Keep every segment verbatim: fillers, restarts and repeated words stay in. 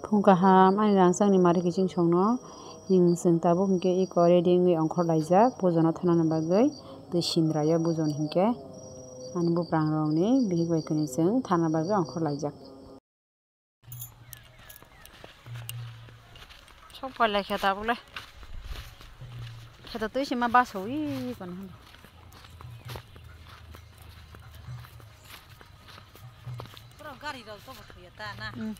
Phung kaham ani rangchakni mari kiching songno, chwng tabuk hinkhe iko ready wngwi ongkhor laijak pujono thanani bagwi. Twi sindraio bujon hinkhe ani buprang rokni bihik bai kwnwi chwng thana bagwi ongkhor laijak. Sok pailai khe tabukle. Khe to twi sima basawi kono hwnwi. Pura gari rok to bwthuya ta na. Hmm.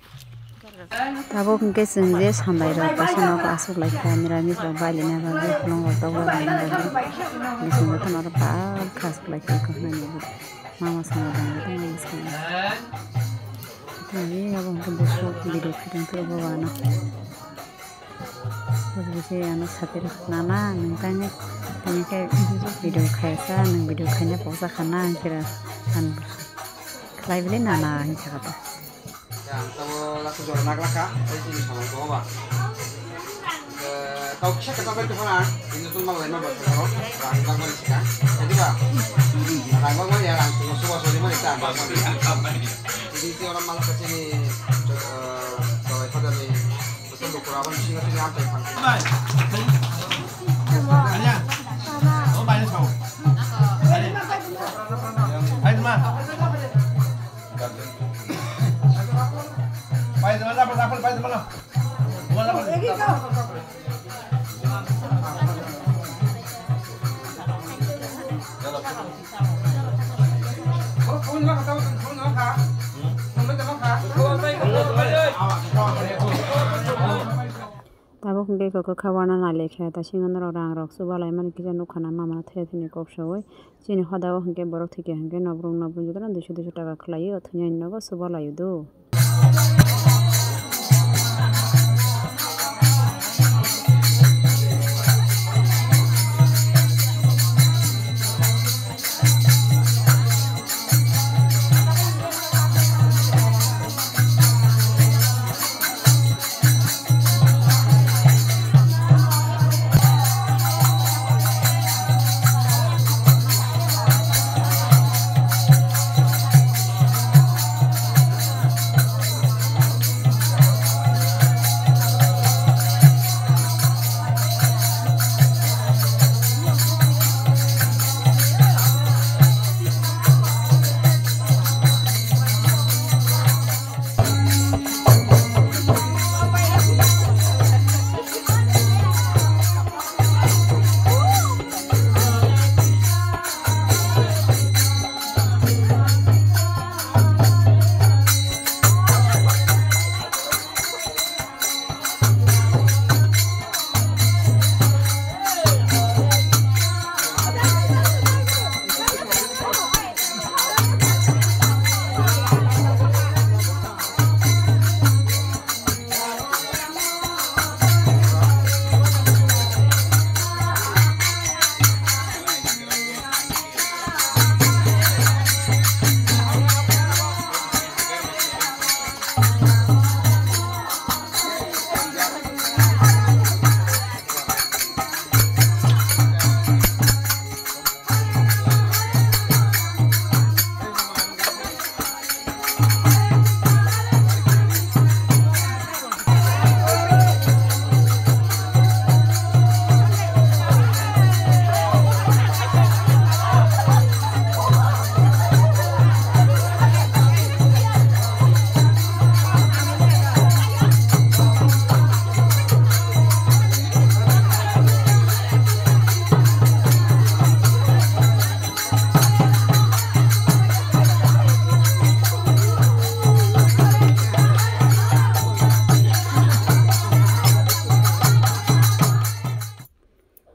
Tabuk hinkhe chwng je sambai rok kaisa nogo aswk lai kha, niramis rok bailina bagwi, bolong rok dogwi rwna bagwi. Bising jotono oro bal kha aswk lai kha, eko hwnwi mama sambai rok tongma bwskango. Tei abo hwnkhe bwswk video khaitong phuru bo ano. Bwswk se ano satiro nana nwng tangwi tini khe video khaisa, nwng video khaina poksa khana hwnkhe ano khlai bwle nana hinwi sakha ta. Ang tamo last jora naglakha, tei chini samung tongo ba. Eh, kau kisa kata bai tongkha na, ini tuh malah lima belas orang, rang bang mani sika. Jadi ba, rang bang mani ya, rang tuh suwa suwa mani ta bang mani. Jadi itu orang malah ke sini, eh, kalau itu dari, betul betul orang sini sini apa yang pakai. Tabuk hwnkhe eko kwkha uanaw nailai kha, ta singno norok rang rok chuba lai mani kisa nukha na, mama no thaiya thani kok saui. Chini hoda o hwnkhe borok thwikha hwnkhe nobrwng nobrwng jotono duiso duiso taka khwlaio, thwinaini nogo chuba laio do.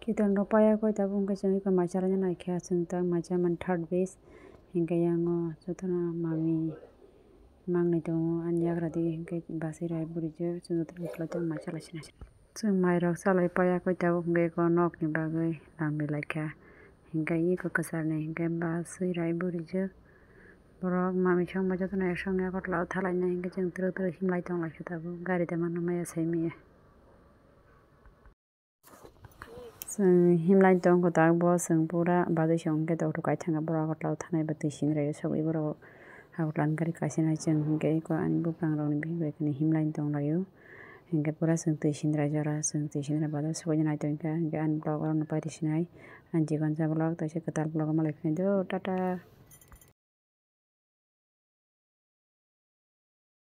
Kitan rok paya koi tabuk hwnkhe chwng eko maisa raina naikha, chwng tak maisa mani third batch hinkhe yang o jotono mami mangnwi tongo ani yagra dige hinkhe basui rai burijak chwng jotono ukulai tongo maisa laisina. Chwng mairok chalai paya koi tabuk hwnkhe eko nokni bagwi lamri laikha. Hinkhe eko kwcharni hinkhe basui rai burijak. Borok mami songma jotono ek song yago tola o thalainai hinkhe chwng twrwk twrwk himlai tonglaikha tabuk gari de mano maya saimaya. Chwng himlai tong kwtal bo, chwng pura bajwi se hwnkhe doctor kaithanga borok Agartala o thangnai ba twi sinrai o sogwi borok Agartala ni gari kaisa nai chwng hwnkhe eko ani bwprangrokni bihik bai kheno himlai tong laio. Hwnkhe pura chwng twi sinrai jora, chwng twi sinrai bazar sogwi naitongkha, hwnkhe ani vlog oro no paidi sinai, ani jigon sa vlog, taisa kwtal vlog o malai phai do, tata.